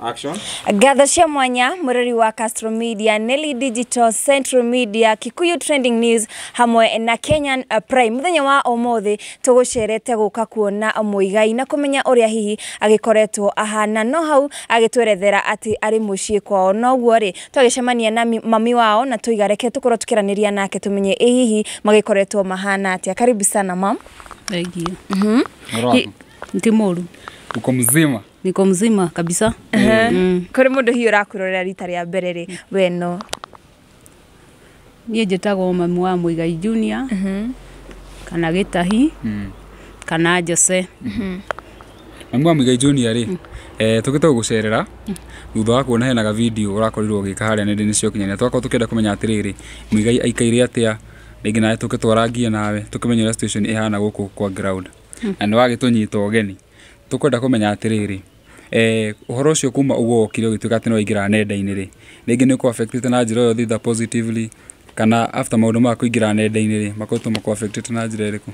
Action. Ngatho cia mwanya mũrori wa Castro Media, Nelly Digital, Central Media, Kikuyu Trending News hamwe na Kenyan Prime. Muthenya wa ũmũthĩ tũgũcerete gũka kuona Muigai na kũmenya ũrĩa hihi agĩkoretwo ahana, no hau agĩtwerethera atĩ arĩ mũciĩ kwao. Noguo rĩ twagĩcemania na mami wao na tũiga reke tũkorwo tũkĩaranĩria nake tũmenye ĩ hihi magĩkoretwo mahana atĩa. Karibu sana, mam. Thank you. Ũhoro waku? Ti mũru. Uko mzima? Niko mzima kabisa. Kũrĩ mũndũ hihi ũrakwĩrorera rita rĩa mbere rĩ, we no Niĩ njĩtagwo mami wa Muigai Junior kana Gĩtahi kana Jose. Mami wa Muigai Junior rĩ, tũgĩte gũgũcerera thutha wa kuona hena ga video ũrakorirwo ũgĩka harĩa nenda-inĩ cia ũkinyanĩria. Twakorwo tũkĩenda kũmenya atĩrĩrĩ, Muigai aikaire atĩa, rĩngĩ nawe tũke twarangie nawe tũkĩmenye ũrĩa situation ĩhana gũkũ kwa ground. Na nĩ wagĩtũnyita ũgeni. Tũkwenda kũmenya atĩrĩrĩ, ũhoro ũcio kuma ũguo wokire ũgĩtuĩka atĩ nĩ waingĩra nenda-inĩ rĩ, rĩngĩ nĩ ũkũ affectĩte na njĩra o yothe, either positively kana after maũndũ maya kũingĩra nenda-inĩ rĩ, makoretwo makũ affectĩte na njĩra ĩrĩkũ?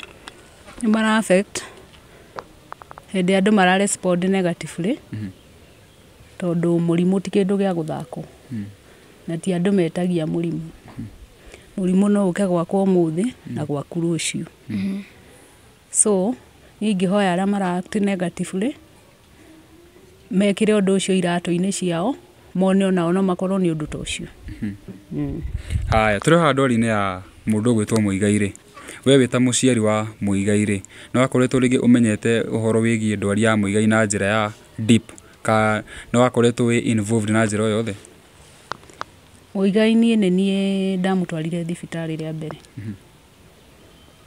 Nĩ mara affect hĩndĩ andũ mara respond negatively, tondũ mũrimũ ti kĩndũ gĩa gũthakwo na ti andũ metagia mũrimũ. Mũrimũ no ũke gwakwa ũmũthĩ na gwaku rũciũ. So niĩ ingĩhoya arĩa mara act negatively mekĩre ũndũ ũcio iratũ-inĩ ciao, mone onao no makorwo nĩ ũndũ ta ũcio. Haya, tũrĩ haha ndwari-inĩ ya mũndũ ũgwĩtwo Muigai rĩ, we wĩ ta mũciari wa Muigai rĩ, nĩ wakoretwo rĩngĩ ũmenyete ũhoro wĩgiĩ ndwari ya Muigai na njĩra ya deep, ka nĩ wakoretwo wĩ involved na njĩra o yothe? Muigai niĩ nĩ niĩ ndamũtwarire thibitarĩ rĩa mbere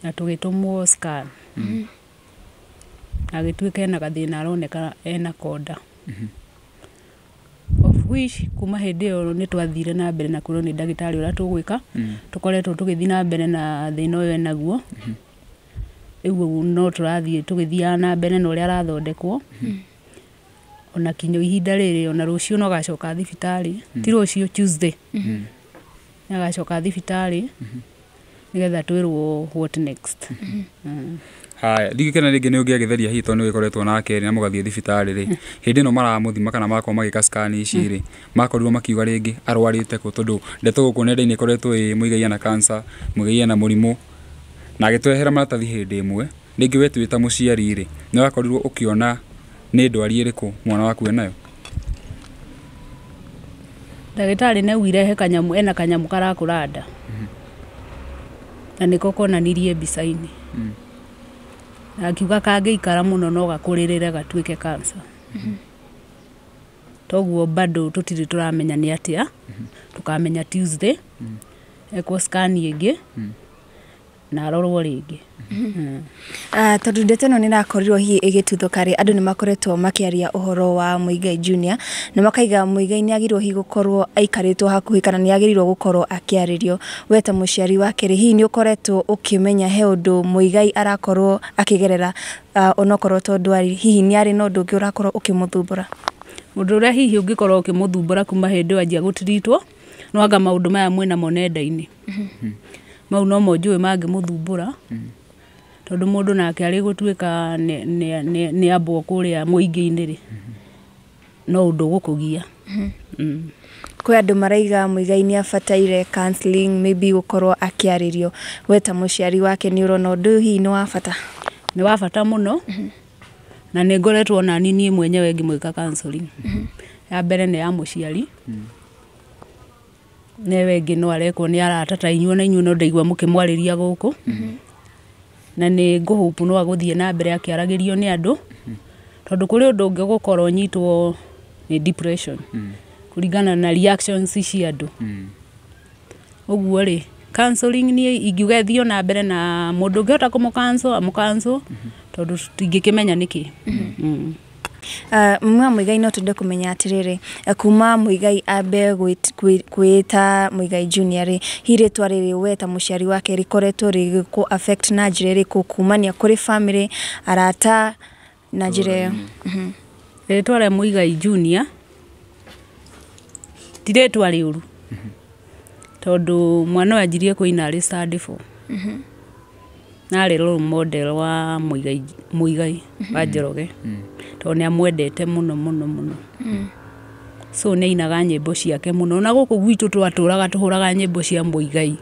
na tũgĩtũmwo scan na agĩtuĩka ena gathĩna aroneka ena konda, of which kuma hĩndĩ ĩyo nĩ twathire na mbere na kwĩrwo nĩ ndagĩtarĩ ũrĩa tũgwĩka. Tũkoretwo tũgĩthiĩ na mbere na thĩna ũyũ enaguo. Rĩu no tũrathiĩ tũgĩthiaga na mbere na ũrĩa arathondekwo ona kinya ihinda rĩrĩ. Ona rũciũ no agacoka thibitarĩ, ti rũciũ, Tuesday nĩ agacoka thibitarĩ nĩgetha twĩrwo what next. Haya, ndigĩkena rĩngĩ nĩ ũngĩagĩtheria hihi tondũ nĩ ũgĩkoretwo nake rĩ na mũgathiĩ thibitarĩ rĩ, hĩndĩ ĩno maramũthima kana makorwo magĩka scan ici rĩ, makorirwo makiuga rĩngĩ arwarĩte kũ? Tondũ ndeto gũkũ nenda-inĩ ĩkoretwo ĩ Muigai ena cancer, Muigai ena mũrimũ, na agĩtwehera maratathi hĩndĩ ĩmwe. Rĩngĩ we twĩ ta mũciari rĩ, nĩ wakorirwo ũkĩona nĩ ndwari ĩrĩkũ mwana waku enayo? Ndagĩtarĩ nĩ augire he kanyamũ, ena kanyamũ karakũra nda na nĩko konanirie mbica-inĩ, na akiuga kangĩikara mũno no gakũrĩrĩre gatuĩke cancer. Toguo bado tũtirĩ tũramenya nĩ atĩa. Tũkamenya Tuesday ekwo scan ĩngĩ na arorwo rĩngĩ. Tondũ ndeto ĩno nĩ ĩrakorirwo hihi ĩgĩtuthũka rĩ, andũ nĩ makoretwo makĩaria ũhoro wa Muigai Junior na makaiga Muigai nĩ agĩrĩirwo hihi gũkorwo aikarĩtwo hakuhĩ kana nĩ agĩrĩirwo gũkorwo akĩarĩrio. We ta mũciari wake rĩ, hihi nĩ ũkoretwo ũkĩmenya he ũndũ Muigai arakorwo akĩgerera, onokorwo to ndwari, hihi nĩ arĩ na ũndũ ũngĩ ũrakorwo ũkĩmũthumbũra? Ũndũ ũrĩa hihi ũngĩkorwo ũkĩmũthumbũra kuma hĩndĩ ĩyo anjia gũtiritwo no anga maũndũ maya mwĩnamo nenda-inĩ mau nomo njũĩ mangĩmũthumbũra, tondũ mũndũ nake arĩ gũtuĩka nĩ ambwo kũrĩa mũingĩ-inĩ rĩ, no ũndũ ũgũkũgia. Kwĩ andũ maraiga Muigai nĩ abataire counseling, maybe gũkorwo akĩarĩrio. We ta mũciari wake nĩ ũrona ũndũ ũyũ hihi nĩ wa bata? Nĩ wa bata mũno, na nĩ ngoretwo nani niĩ mwenyewe ngĩmwĩka counseling. Ya mbere nĩ ya mũciari, na ĩyo ĩngĩ no arekwo nĩ arata ta inyuĩ, na inyuĩ no ndaigua mũkĩmwarĩria gũkũ, na nĩ ngũhope no agũthiĩ na mbere akĩaragĩrio nĩ andũ, tondũ kũrĩ ũndũ ũngĩ ũgũkorwo ũnyitwo nĩ depression kũringana na reactions cia andũ. Ũguo rĩ, counseling niĩ ingiuga ĩthiĩ na mbere, na mũndũ ũngĩhota kũmũ counsel amũ counsel, tondũ tũtingĩkĩmenya nĩkĩ. Mwa Muigai, no twende kũmenya atĩrĩrĩ, kuma Muigai ambe kwĩĩta Muigai Junior rĩ, hihi rĩtwa rĩrĩ we ta mũciari wake rĩkoretwo rĩgĩkũ affect na njĩra ĩrĩkũ, kumania kũrĩ family, arata na njĩra ĩyo? Rĩtwa rĩa Muigai Junior ti rĩtwa rĩũru, tondũ mwana ũyũ anjirie kũina arĩ standard four na arĩ role model wa Muigai, Muigai wa Njoroge, tondũ nĩ amwendete mũno mũno mũno. So nĩ ainaga nyĩmbo ciake mũno na gũkũ gwitũ twatũraga tũhũraga nyĩmbo cia Mũigai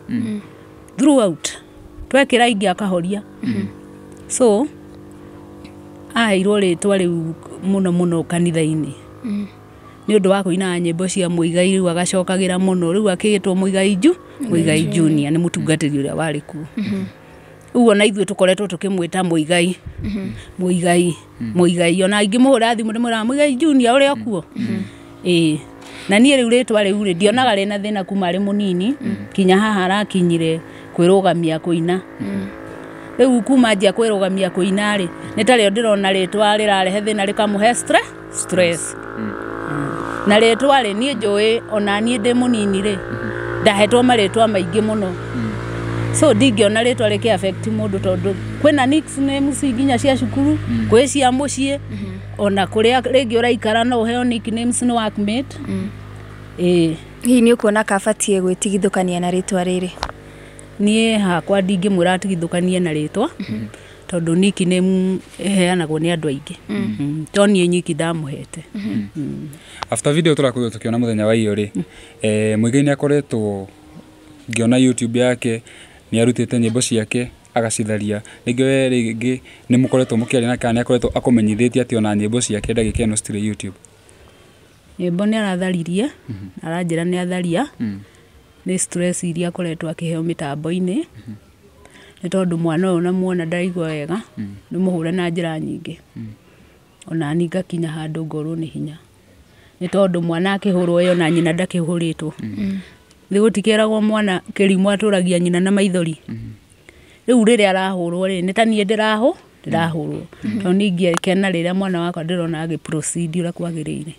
throughout, twekĩra ingĩ akahoria. So aheirwo rĩtwa rĩu mũno mũno kanitha-inĩ nĩ ũndũ wa kũinaga nyĩmbo cia Mũigai, rĩu agacokagĩra mũno, rĩu akĩĩtwo Mũigai Mũigai Junior nĩ mũtungatĩri ũrĩa warĩ kuo. Ũguo na ithuĩ tũkoretwo tũkĩmwĩta Mũigai, Mũigai, Mũigai, ona ingĩmũhũra thimũ ndĩmwĩraga Mũigai Junior ũrĩa okuo. Ĩĩ, na niĩ rĩu rĩtwa rĩu rĩ ndionaga rĩna thĩna kuma arĩ mũnini kinya haha arakinyire kwĩrũgamia kũina. Rĩu kuma anjia kwĩrũgamia kũina rĩ, nĩ tarĩo ndĩrona rĩtwa rĩrarehe thĩna rĩkamũhe stress. Na rĩtwa rĩ niĩ njũĩ ona niĩ ndĩ mũnini rĩ ndahetwo marĩtwa maingĩ mũno, so ndingĩona rĩtwa rĩkĩ affect mũndũ tondũ kwĩna nicknames nginya cia cukuru, kwĩ cia mũciĩ, ona kũrĩa rĩngĩ ũraikara no ũheo nicknames nĩ workmate. Ĩĩ. Hihi nĩ ũkuona kabatiĩ gwĩtigithũkania na rĩtwa rĩrĩ? Niĩ hakwa ndingĩmwĩra atigithũkanie na rĩtwa tondũ nickname ĩheanagwo nĩ andũ aingĩ, to niĩ nyiki ndamũhete. After video tũrakorirwo tũkĩona mũthenya wa iyo rĩ, Mũigai nĩ akoretwo ngĩona YouTube yake nĩ arutĩte nyĩmbo ciake agacitharia. Rĩngĩ we rĩngĩ nĩ mũkoretwo mũkĩaria nake kana nĩ akoretwo akũmenyithĩtie atĩ ona nyĩmbo ciake ndagĩka ĩno citirĩ YouTube? Nyĩmbo nĩ aratharirie, aranjĩra nĩ atharia nĩ stress iria akoretwo akĩheo mĩtambo-inĩ, nĩ tondũ mwana ũyũ namuona ndaraigua wega, nĩ mũhũre na njĩra nyingĩ, ona niĩ ngakinya handũ ngorwo nĩ hinya, nĩ tondũ mwana akĩhũrwo ĩ ona nyina ndakĩhũrĩtwo. Thĩ gũtikĩragwo mwana kĩrimũ atũragia nyina na maithori. Rĩu rĩrĩa arahũrwo rĩ, nĩ ta niĩ ndĩrahũrwo, tondũ niĩ ingĩkena rĩrĩa mwana wakwa ndĩrona agĩ proceed ũrĩa kwagĩrĩire.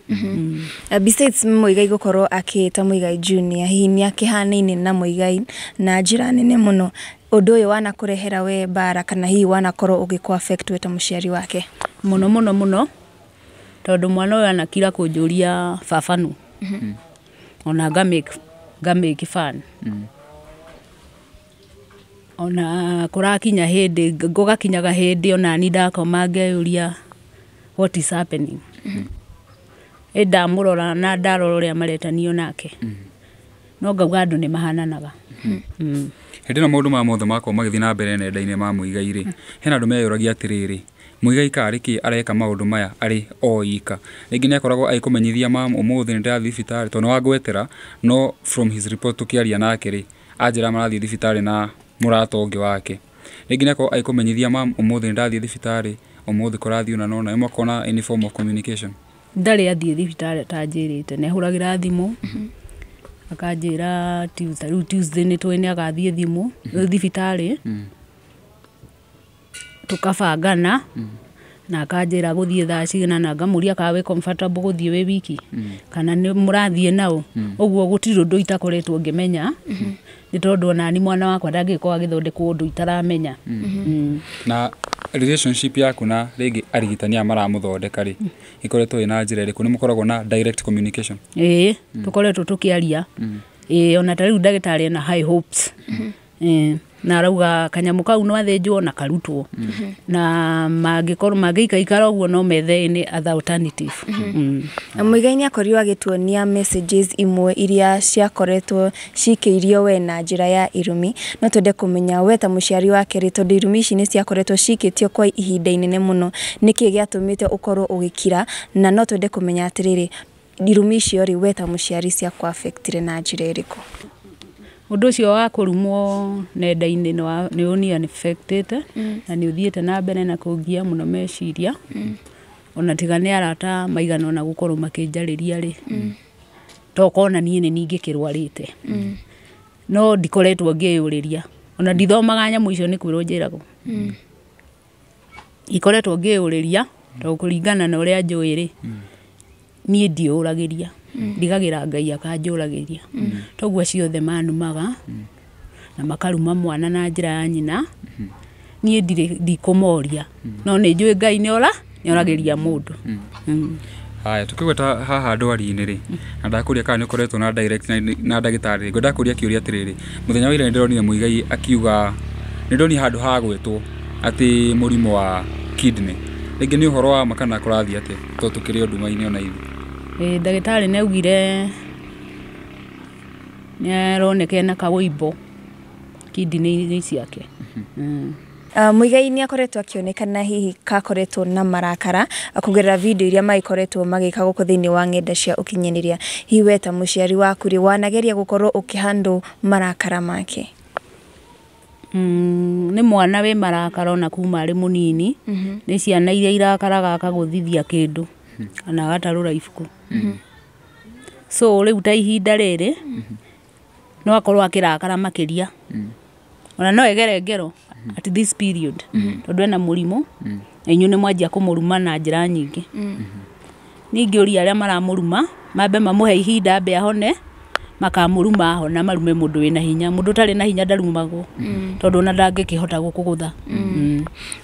Besides Mũigai gũkorwo akĩĩta Mũigai Junior, hihi nĩ akĩhanaine na Mũigai na njĩra nene mũno, ũndũ ũyũ wanakũrehera we mbara kana hihi wanakorwo ũgĩkũ affect we ta mũciari wake? Mũno mũno mũno, tondũ mwana ũyũ anakira kũnjũria baba nũ, ona ngamake fun. Ona kũrakinya hĩndĩ gũgakinyaga hĩndĩ ona ni ndakoma ngeyũria what is happening. Ĩ ndamũrora na ndarora ũrĩa maretanio nake, no ngauga andũ nĩ mahananaga. Hĩndĩ ĩno maũndũ maya mothe makorwo magĩthiĩ na mbere nenda-inĩ ma Mũigai rĩ, hena andũ meyũragia atĩrĩrĩ, Mũigai karĩ kĩ areka maũndũ maya arĩ o ika? Rĩngĩ nĩ akoragwo agĩkũmenyithia mam ũmũthĩ nĩ ndĩrathiĩ thibitarĩ, tondũ nĩ wangwetera, no from his report tũkĩaria nake rĩ, anjĩra marathiĩ thibitarĩ na mũrata ũngĩ wake. Rĩngĩ nĩ akoragwo agĩkũmenyithia mam ũmũthĩ nĩ ndathiĩ thibitarĩ, ũmũthĩ kũrathiĩ ũna na ũna, nĩ mwakorwo na any form of communication? Ndarĩ athiĩ thibitarĩ atanjĩrĩte, nĩ ahũragĩra thimũ akanjĩra Tuesday, rĩu Tuesday nĩ tũĩ nĩ agathiĩ thimũ thibitarĩ, tũkabangana na akanjĩra gũthiĩ thaa cigana, na ngamũria kana wĩ comfortable gũthiĩ wĩ wiki kana nĩ mũrathiĩ nao. Ũguo gũtirĩ ũndũ itakoretwo ngĩmenya, nĩ tondũ onani mwana wakwa ndangĩkorwo agĩthondekwo ũndũ itaramenya. Na relationship yaku na rĩngĩ arigitani aya maramũthondeka rĩ, ĩkoretwo ĩna njĩra ĩrĩkũ? Nĩ mũkoragwo na direct communication? Ĩĩ, tũkoretwo tũkĩaria. Ĩĩ, ona ta rĩu ndagĩtarĩ ena high hopes. Ĩĩ, na arauga kanyamũ kau no athĩnjwo na karutwo, na mangĩkorwo mangĩikaikara ũguo no methe any other alternative. Na Mũigai nĩ akorirwo agĩtuonia messages imwe iria ciakoretwo cikĩirio we na njĩra ya irumi. No twende kũmenya we ta mũciari wake rĩ, tondũ irumi ici nĩ ciakoretwo cikĩtio kwa ihinda inene mũno, nĩkĩ gĩatũmĩte ũkorwo ũgĩkira? Na no twende kũmenya atĩrĩrĩ, irumi icio rĩ, we ta mũciari ciakũ affectire na njĩra ĩrĩkũ? Ũndũ ũcio wa kũrumwo nenda-inĩ nĩ ũni affectĩte na nĩ ũthiĩte na mbere na kũngia mũno meciria, ona tiga nĩ arata maigana ona gũkorwo makĩnjarĩria rĩ, to kona niĩ nĩ ningĩ kĩrwarĩte, no ndikoretwo ngĩyũrĩria, ona ndithomaga nyamũ icio, nĩ kwĩrwo njĩragwo ikoretwo ngĩyũrĩria, tondũ kũringana na ũrĩa njũĩ rĩ, niĩ ndiũragĩria, ndigagĩra Ngai akanjũragĩria. Toguo acio othe manumaga na makaruma mwana na njĩra ya nyina, niĩ ndirĩ ndikũmoria, no nĩ njũĩ Ngai nĩ nĩoragĩria mũndũ. Haya, tukĩgweta haha ndwari-inĩ rĩ, na ndakũria kana nĩ ũkoretwo na direct na ndagĩtarĩ, ngwenda kũria kĩũria atĩrĩrĩ, mũthenya wa ira nĩ ndĩronire Mũigai akiuga, nĩ ndonire handũ hagwetwo atĩ mũrimũ wa kidney. Rĩngĩ nĩ ũhoro wa ma kana kũrathiĩ atĩa, tondũ tũkĩrĩ o nduma-inĩ ona ithuĩ? Ndagĩtarĩ nĩ augire nĩ aroneka ena kaũimbo kidney-inĩ ciake. Muigai nĩ akoretwo akĩonekana hihi kakoretwo na marakara kũgerera video iria magĩkoretwo magĩka gũkũ thĩinĩ wa ng'enda cia ũkinyanĩria. Hihi we ta mũciari waku rĩ, wanageria gũkorwo ũkĩhandle marakara make? Nĩ mwana wĩ marakara ona kuma arĩ mũnini. Nĩ ciana iria irakaraga akagũthithia kĩndũ kana agatarũra ibuku. So rĩu ta ihinda rĩrĩ no akorwo akĩrakara makĩria, ona no egere ngero at this period, tondũ ena mũrimũ na inyuĩ nĩ mwanjia kũmũruma na njĩra nyingĩ. Ningĩ ũria arĩa maramũruma mambe mamũhe ihinda ambe ahone, makamũruma ahona, marume mũndũ wĩna hinya. Mũndũ ũtarĩ na hinya ndarumagwo, tondũ ona ndangĩkĩhota gũkũgũtha.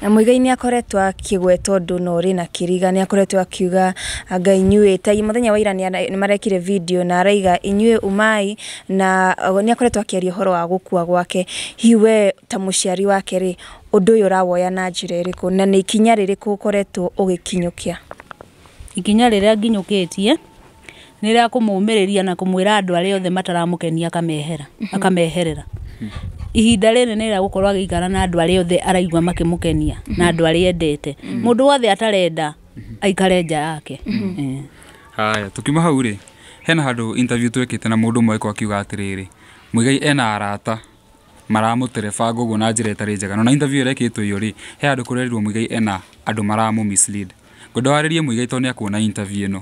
Na Muigai nĩ akoretwo akĩgweta ũndũ na ũrĩ na kĩriga, nĩ akoretwo akiuga anga inyuĩ ta mũthenya wa ira nĩ marekire video na araiga inyuĩ umai, na nĩ akoretwo akĩaria ũhoro wa gũkua gwake. Hihi we ta mũciari wake rĩ, ũndũ ũyũ ũrawoya na njĩra ĩrĩkũ na nĩ ikinya rĩrĩkũ ũkoretwo ũgĩkinyũkia? Ikinya rĩrĩa nginyũkĩtie nĩ rĩa kũmũmĩrĩria na kũmwĩra andũ arĩa othe mataramũkenia akamehera, akameherera. Ihinda rĩrĩ nĩ rĩa gũkorwo agĩikara na andũ arĩa othe araigua makĩmũkenia na andũ arĩa endete. Mũndũ wothe atarenda aikare nja yake. Haya, tukiuma hau rĩ, hena handũ interview twekĩte na mũndũ ũmwe akiuga atĩrĩrĩ, Muigai ena arata maramũterebanga ũguo na njĩra ĩtarĩ njega. Na interview ĩrĩa ĩkĩtwo ĩyo rĩ, he handũ kũrerirwo Muigai ena andũ maramũ mislead. Ngwenda warĩrie Muigai tondũ nĩ akuona interview ĩno.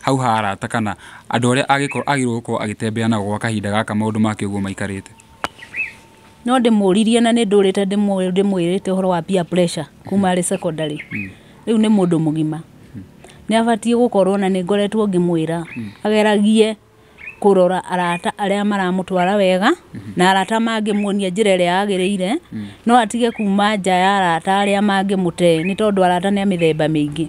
Hau ha arata kana andũ arĩa angĩkorwo agĩrĩirwo gũkorwo agĩtembea nao gwa kahinda gaka maũndũ make ũguo maikarĩte. No ndĩmũririe na nĩ ndũrĩte ndĩmwĩrĩte ũhoro wa peer pressure kuma arĩ secondary. Rĩu nĩ mũndũ mũgima, nĩ abatiĩ gũkorwo, na nĩ ngoretwo ngĩmwĩra ageragie kũrora arata arĩa maramũtwara wega na arata mangĩmuonia njĩra ĩrĩa yagĩrĩire, no atige kuma nja ya arata arĩa mangĩmũte, nĩ tondũ arata nĩ a mĩthemba mĩingĩ.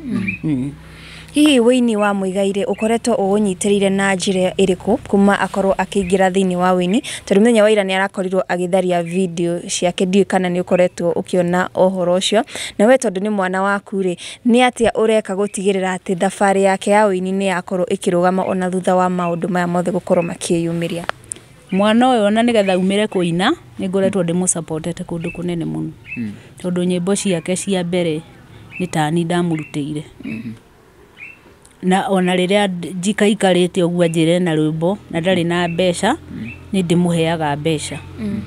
Hihi wĩini wa Muigai rĩ, ũkoretwo ũũnyitĩrĩire na njĩra ĩrĩkũ kuma akorwo akĩingĩra thĩinĩ wa wĩini? Tondũ mũthenya wa ira nĩ arakorirwo agĩtharia video ciake, ndiũĩ kana nĩ ũkoretwo ũkĩona ũhoro ũcio. Na we tondũ nĩ mwana waku rĩ, nĩ atĩa ũreka gũtigĩrĩra atĩ thabarĩ yake ya wĩini nĩ yakorwo ĩkĩrũgama ona thutha wa maũndũ maya mothe gũkorwo makĩyumĩria? Mwana ũyũ ona nĩgetha aumĩre kũina, nĩ ngoretwo ndĩmũsupportete kũndũ kũnene mũno, tondũ nyĩmbo ciake cia mbere nĩ tani ndamũrutĩire, na ona rĩrĩa njikaikarĩte ũguo anjĩre na rwĩmbo na ndarĩ na mbeca, nĩ ndĩmũheaga mbeca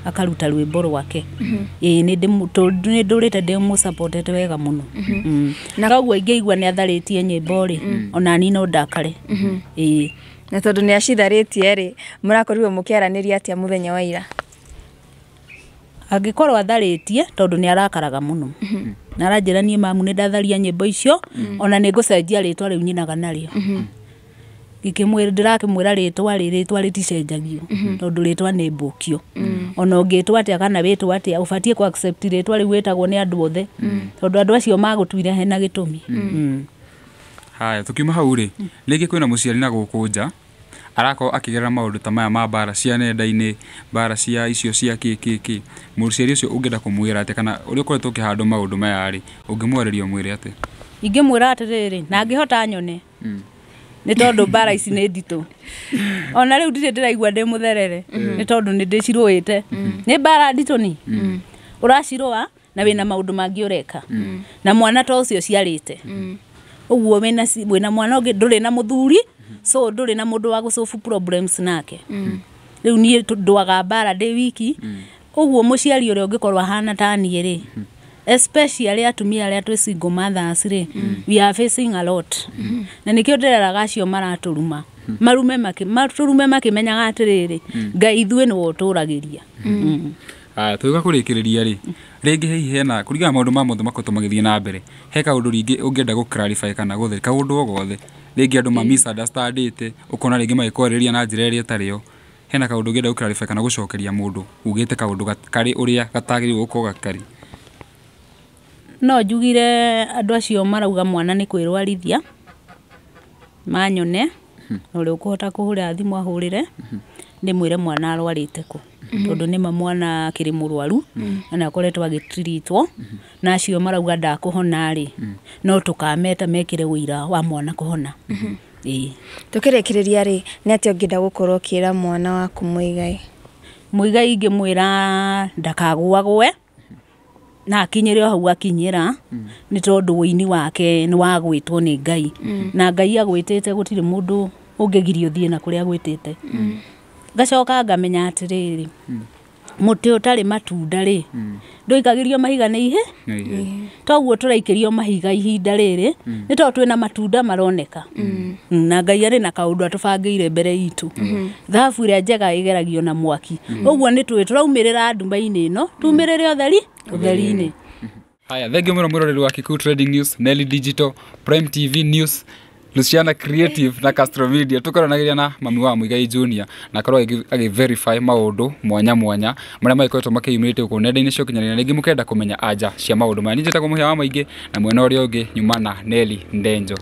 akaruta rwĩmbo rwake. Ĩĩ, nĩ ndũrĩte ndĩmũsupportete wega mũno. Na koguo ingĩigua nĩ atharĩtie nyĩmbo rĩ, ona niĩ no ndakare. Ĩĩ. Na tondũ nĩ acitharĩtie rĩ, mũrakorirwo mũkĩaranĩria atĩa mũthenya wa ira? Angĩkorwo atharĩtie, tondũ nĩ arakaraga mũno na aranjĩra niĩ mamu nĩ ndatharia nyĩmbo icio, ona nĩ ngũcenjia rĩtwa rĩu nyinaga narĩo. Ngĩkĩmwĩra, ndĩrakĩmwĩra rĩtwa rĩ, rĩtwa rĩticenjagio, tondũ rĩtwa nĩ mbũkio. Ona ũngĩtwo atĩa kana wĩtwo atĩa, ũbatiĩ kũ accept rĩtwa rĩu wĩtagwo nĩ andũ othe, tondũ andũ acio magũtuire hena gĩtũmi. Haya, tukiuma hau rĩ, rĩngĩ kwĩna mũciari na gũkũ nja arakorwo akĩgerera maũndũ ta maya ma mbara cia nenda-inĩ, mbara cia icio cia kĩ kĩ kĩ, mũciari ũcio ũngĩenda kũmwĩra atĩa, kana ũrĩa ũkoretwo ũkĩhandwo maũndũ maya rĩ, ũngĩmwarĩria ũmwĩre atĩa? Ingĩmwĩra atĩrĩrĩ, na angĩhota nyone, nĩ tondũ mbara ici nĩ nditũ, ona rĩu ndirĩ ndĩraigua ndĩ mũtherere, nĩ tondũ nĩ ndĩcirũĩte. Nĩ mbara nditũ, ni ũracirũa na wĩna maũndũ mangĩ ũreka na mwana to ũcio ciarĩte ũguo wĩna wĩna mwana ũngĩ, ndũrĩ na mũthuri, so ndũrĩ na mũndũ wa gũsolve problems nake. Rĩu niĩ ndũaga mbara ndĩ wiki ũguo. Mũciari ũrĩa ũngĩkorwo ahana ta niĩ rĩ, especially atumia arĩa twĩ single mothers rĩ, we are facing a lot, na nĩkĩo ndĩreraga acio maratũruma marume matũrume makĩmenyaga atĩrĩrĩ, Ngai ithuĩ nĩwe ũtũragĩria. Haya, tũgĩũka kũrĩkĩrĩria rĩ, rĩngĩ hihi hena kũringana na maũndũ ma mothe makoretwo magĩthiĩ na mbere, he kaũndũ rĩngĩ ũngĩenda gũ clarify kana gũtheria kaũndũ o gothe, rĩngĩ andũ ma misunderstandĩte, ũkona rĩngĩ magĩkwarĩrĩria na njĩra ĩrĩa ĩtarĩ yo, hena kaũndũ ũngĩenda gũ clarify kana gũcokeria mũndũ ugĩte kaũndũ karĩ ũrĩa gatagĩrĩirwo gũkorwo gakarĩ? No njugire andũ acio marauga mwana nĩ kwĩrwarithia manyone, na ũrĩa ũkũhota kũhũrĩra thimũ ahũrĩre, ndĩmwĩre mwana arwarĩte kũ, tondũ nĩma mwana akĩrĩ mũrwaru na nĩ akoretwo agĩtiritwo, na acio marauga ndakũhona rĩ, no tũkameta mekĩre ũira wa mwana kũhona. Ĩĩ. Tũkĩrĩkĩrĩria rĩ, nĩ atĩa ũngĩenda gũkorwo ũkĩra mwana waku Mũigai? Mũigai ingĩmwĩra ndakagũagũe na akinyĩre o hau akinyĩra, nĩ tondũ ũini wake nĩ wa gwĩtwo nĩ Ngai, na Ngai agwĩtĩte gũtirĩ mũndũ ũngĩgiria ũthiĩ na kũrĩa agwĩtĩte. Ngacoka ngamenya atĩrĩrĩ, mũtĩ ũtarĩ matunda rĩ, ndũikagĩrio mahiga nĩ ihe. Toguo tũraikĩrio mahiga ihinda rĩrĩ nĩ tondũ twĩna matunda maroneka. Na Ngai arĩ na kaũndũ atũbangĩire mbere itũ. Thahabu ĩrĩa njega ĩgeragio na mwaki, ũguo nĩ tũĩ tũraumĩrĩra nduma-inĩ ĩno tumĩrĩre ũtheri ũtheri-inĩ. Haya, thengiũ mũno mwĩroreri wa Kikuyu Trending News, Nelly Digital, Prime TV News, Luciana Creative na Castro Media. Tũkoranagĩria na mami wa Muigai Junior na akorwo agĩ verify maũndũ mwanya mwanya marĩa magĩkoretwo makĩyumĩrĩte gũkũ nenda-inĩ cia ũkinyanĩria. Rĩngĩ mũkenda kũmenya anja cia maũndũ maya, niĩ njĩtagwo Mũhĩa wa Maingĩ, na mwena ũrĩa ũngĩ nyuma na Nelly Ndenjo.